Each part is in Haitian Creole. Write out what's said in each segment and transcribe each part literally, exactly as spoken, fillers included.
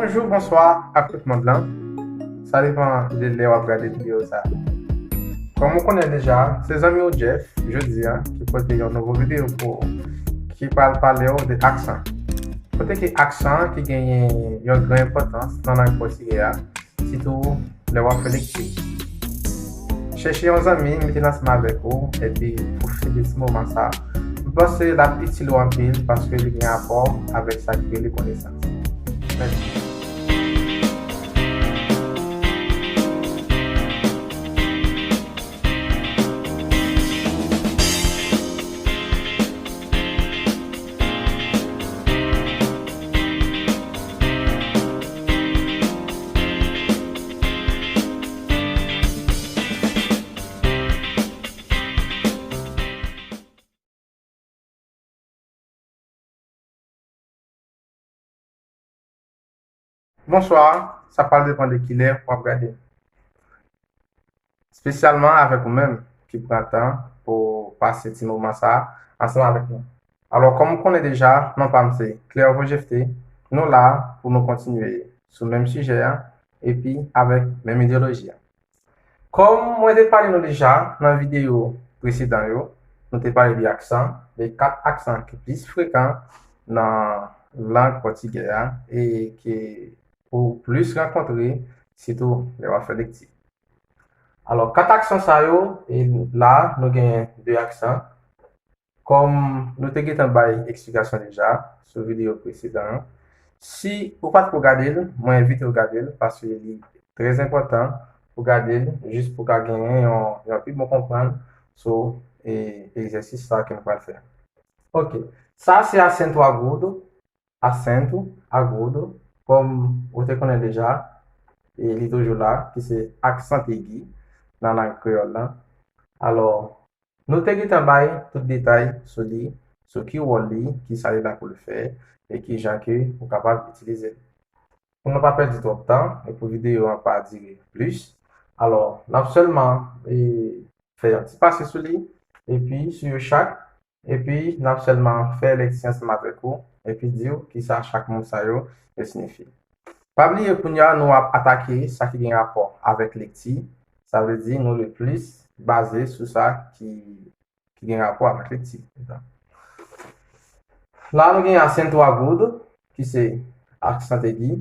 Bonjou, bonswa ak tout mond lan. Sa depann de lè w ap gade videyo sa. Kòm ou konnen deja, se zanmi w Jeff, jodi a, ki pote yon nouvo videyo pou ou, ki pral pale w de aksan. Kote ke aksan ki genyen yon gran enpòtans nan lang pòtigè a, sitou lè w ap fè lekti. Chèche yon zanmi, mete l ansanm avèk ou, epi pwofite de ti moman sa. M panse l ap itil ou anpil paske li gen rapò avèk sa ki rele konesans. Mèsi. Bonswa, sa pral depann de kilè w ap gade. Espesyalman avèk ou menm ki pran tan pou pase ti moman sa a ansanm avèk nou. Alò, kòm ou konnen deja, non pa m se Clerveau Jephté, nou la pou nou kontinye sou menm sijè a, epi avèk menm ideyoloji a. Kòm mwen te pale nou deja nan videyo presedan yo, nou te pale de aksan, de kat aksan ki plis frekan nan lang pòtigè a e ke ou plis rankontre, sitou lè w ap fè lekti. Alò, kat aksan sa yo, e la, nou genyen de aksan. Kòm nou te gentan bay eksplikasyon deja sou videyo presedan an, si ou pa t ko gade l, mwen envite w gade l, paske li trè enpòtan pou gade l, jis pou ka genyen yon, yon pi bon konprann sou, e, egzèsis sa ke nou pral fè. Ok, sa se acento agudo, acento agudo, kòm ou te konnen deja, e li toujou la, ki se aksan egi nan lang kreyòl la. Alò, nou te gentan bay tout detay sou li, sou ki wòl li, ki sa li la pou l fè, e ki jan ke ou kapab itilize l. Pou nou pa pèdi twòp tan, e pou videyo an pa dire plis, alò, n ap sèlman, e, fè yon ti pase sou li, epi sou yo chak, epi n ap sèlman fè lekti ansanm avèk ou, epi di w kisa chak mo sa yo, yo siyifi. Pa bliye kounye a nou ap atake sa ki gen rapò avèk lekti, sa vle di nou le plis baze sou sa ki, ki gen rapò avèk lekti. La nou gen acento agudo, ki se aksan egi.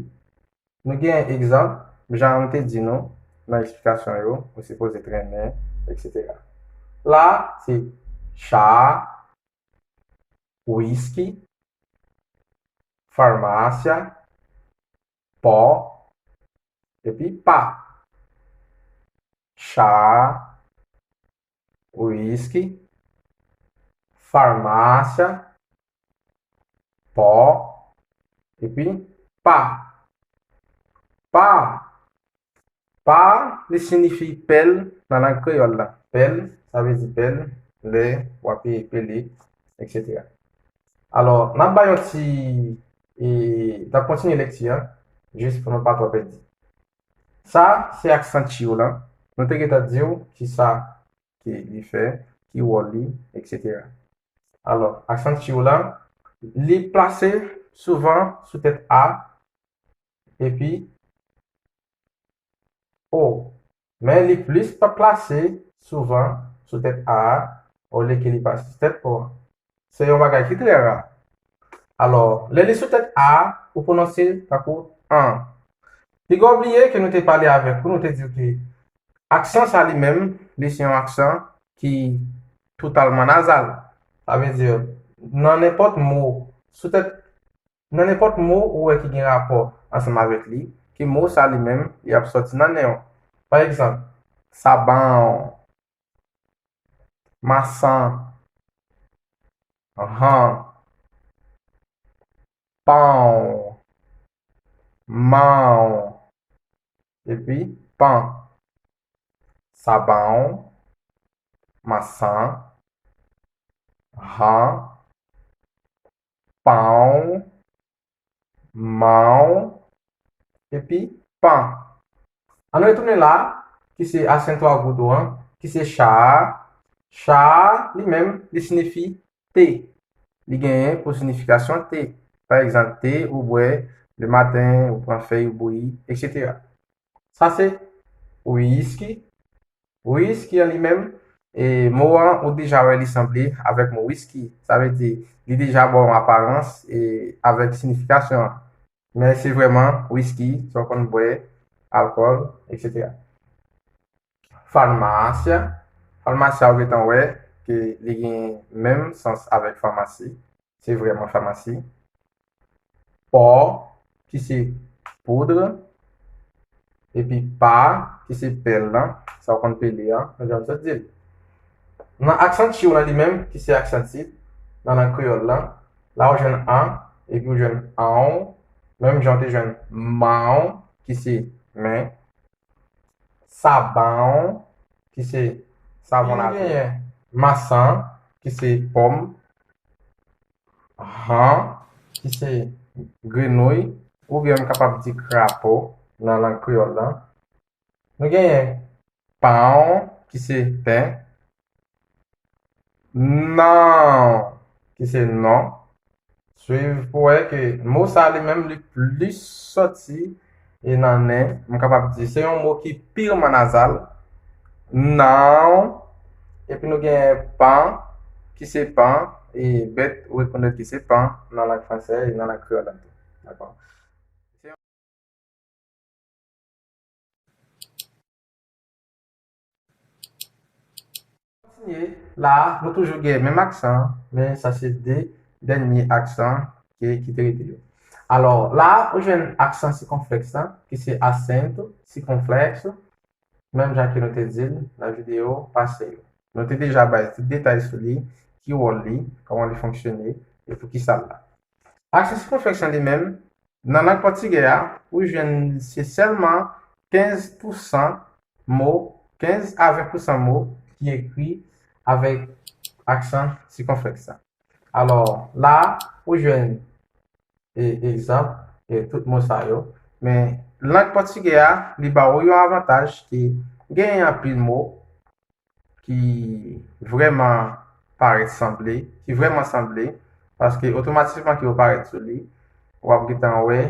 Nou gen egzanp, jan m te di nou nan eksplikasyon yo, ou sipoze trennen, etsetera. La, se cha, wiski, farmasya, pò, epi pa. Cha, wiski, farmasya, pò, epi pa. Pa. Pa, li siyifi pèl nan lang kreyòl la. Pèl, sa vle di pèl, lè w ap pele, etsetera. Alò, n ap bay yon ti, e, n ap kontinye lekti a, jis pou nou pa twò pèdi. Sa, se aksan tchiw lan. Nou te gentan di w kisa ke li fè, ki wòl li, etsetera. Alò, aksan tchiw lan, li plase souvan sou tèt A, epi O. Men li plis pa plase souvan sou tèt A a, olye ke li plase sou tèt O a. Se yon bagay ki trè ra. Alò, lè li sou tèt A a, ou pwononse l tankou an. Piga w bliye ke nou te pale avèk ou, nou te di w ke aksan sa li menm, li se yon aksan ki totalman nazal. Sa vle di, nan nenpòt mo, sou tèt, nan nenpòt mo ou wè ki gen rapò ansanm avèk li, ke mo sa li menm, li ap sòti nan nen w. Pa egzanp, saban, masan, han, pan, man, epi pan. Saban, masan, han, pan, man, epi pan. Ann retounen la, ki se asento agudo an, ki se cha a. Cha a, li menm, li siyifi te. Li genyen pou siyifikasyon te. Pa egzanp, te ou bwè le maten, ou pran fèy, ou bouyi, etsetera. Sa se wiski. Wiski an li menm, e mo an, ou deja wè li sanble avèk mo wiski. Sa vle di, li deja ba w yon aparans e avèk siyifikasyon an. Men se vrèman wiski, sa w konn bwè, alkòl, etsetera. Farmacia. Farmacia, ou gentan wè ke li gen menm sans avèk famasi. Se vrèman famasi. Pò, ki se poud, epi pa, ki se pèl lan, sa w konn pele an, nou jan sot di l. Nan aksan tchiw lan li menm, ki se aksan tit, nan lang kreyòl lan, la ou jwenn an, epi ou jwenn anw, menm jan w te jwenn manw, ki se men, sabanw, ki se savon lavi, masan, ki se pòm, han, ki se grenouy, oubyen m kapab di krapo nan lang kreyòl lan. Nou genyen panw, ki se pen, nanw, ki se non. Swiv pou wè ke mo sa li menm li plis sòti e nan nen, m kapab di se yon mo ki piman nazal. Nanw, epi nou gen pan, ki se pan, e bèt ou rekonèt ki se pan nan lang fransè e nan lang kreyòl la tou. Dakò? Kontinye, la a, nou toujou gen menm aksan an, men sa se de dènye aksan ki, ki te rete yo. Alò, la a, ou jwenn aksan sikonflèks lan, ki se asento, sikonflèks, menm jan ke nou te di l nan videyo pase yo. Nou te deja bay tout detay sou li, ki wòl li, kòman li fonksyone, e pou ki sa l la. Aksan sikonflèks lan li menm, nan lang pòtigè a, ou jwenn se sèlman kenz pousan mo, kenz a ven pousan mo ki ekri avèk aksan sikonflèks la. Alò, la, ou jwenn e, egzanp, e, tout mo sa yo. Men, lang pòtigè a, li ba ou yon avantaj ki genyen anpil mo ki vrèman parèt sanble, ki vrèman sanble, paske otomatikman ke yo parèt sou li, w ap gentan wè,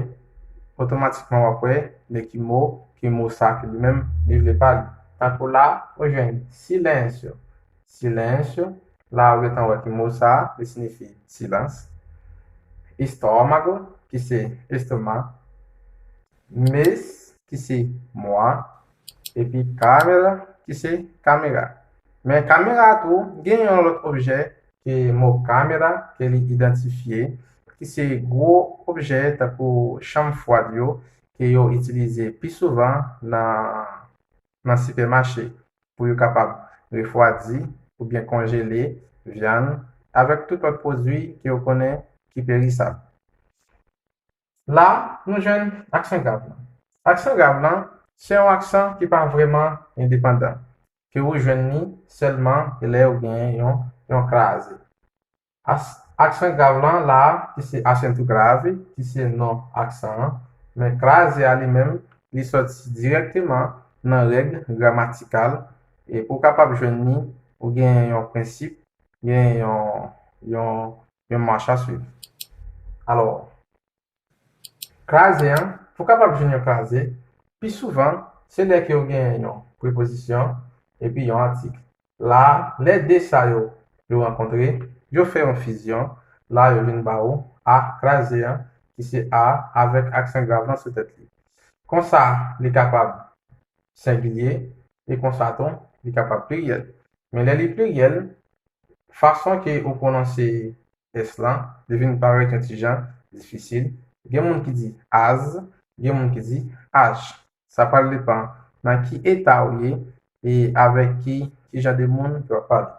otomatikman w ap wè de ki mo, ki mo sa ke li menm li vle pale. Tankou la, ou jwenn silencio. Silencio, la ou gentan wè ki mo sa, li siyifi silans. Estómago, ki se estoma. Mês, ki se mwa. Epi cámara, ki se kamera. Men kamera tou, gen yon lòt objè ke mo kamera, ke li idantifye, ki se gwo objè tankou chanm fwad yo, ke yo itilize pi souvan nan, nan sipèmache pou yo kapab refwadi oubyen konjele vyann avèk tout lòt pwodui ke yo konnen ki perisab. La, nou jwenn aksan grav lan. Aksan grav lan, se yon aksan ki pa vrèman endepandan, ke ou jwenn li sèlman lè ou gen yon, yon kraze. As-, aksan grav lan la, ki se asento grave, ki se non aksan an, men kraze a li menm, li sòti dirèkteman nan règ gramatikal, e pou w kapab jwenn li, ou gen yon prensip, gen yon, yon, yon mach a swiv. Alò, kraze an, pou w kapab jwenn yon kraze, pi souvan, se lè ke w gen yon prepozisyon epi yon atik. La, lè de sa yo, yo rankontre, yo fè yon fizyon, la yo vin ba ou a kraze an, ki se a avèk aksan grav lan sou tèt li. Konsa, li kapab sengilye, e konsa tou, li kapab pliryèl. Men lè li pliryèl, fason ke ou pwononse S lan, li vin parèt yon ti jan difisil. Gen moun ki di az, gen moun ki di aj. Sa pral depann nan ki eta ou ye e avèk ki, ki jan de moun ke w ap pale.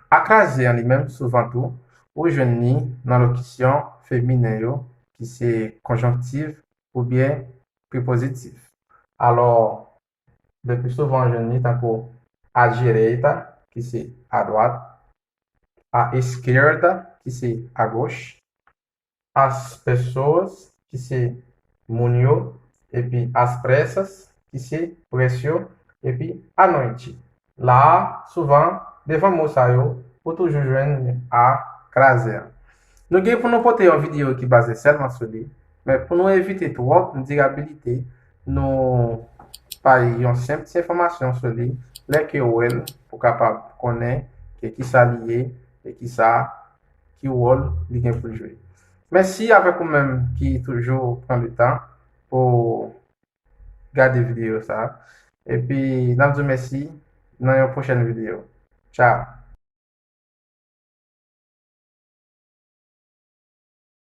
A kraze an li menm, souvan tou, ou jwenn li nan lokisyon feminen yo, ki se konjonktif oubyen prepozitif. Alò, le pli souvan, ou jwenn li tankou à direita, ki se adwat, à esquerda, ki se agoch, as pessoas, ki se moun yo, epi às pressas, ki se près yo, epi à noite. La a, souvan, devan mo sa yo, ou toujou jwenn a kraze an. Nou gen pou nou pote yon videyo ki baze sèlman sou li, men pou nou evite twòp dirabilite, nou bay yon senp ti enfòmasyon sou li, lè ke w wè l, pou kapab konnen ke kisa li ye, e kisa, ki wòl li gen pou l jwe. Mèsi avèk ou menm ki toujou pran le tan pou gade videyo sa. Epi, n ap di w mèsi nan yon pwochèn videyo. Tchao!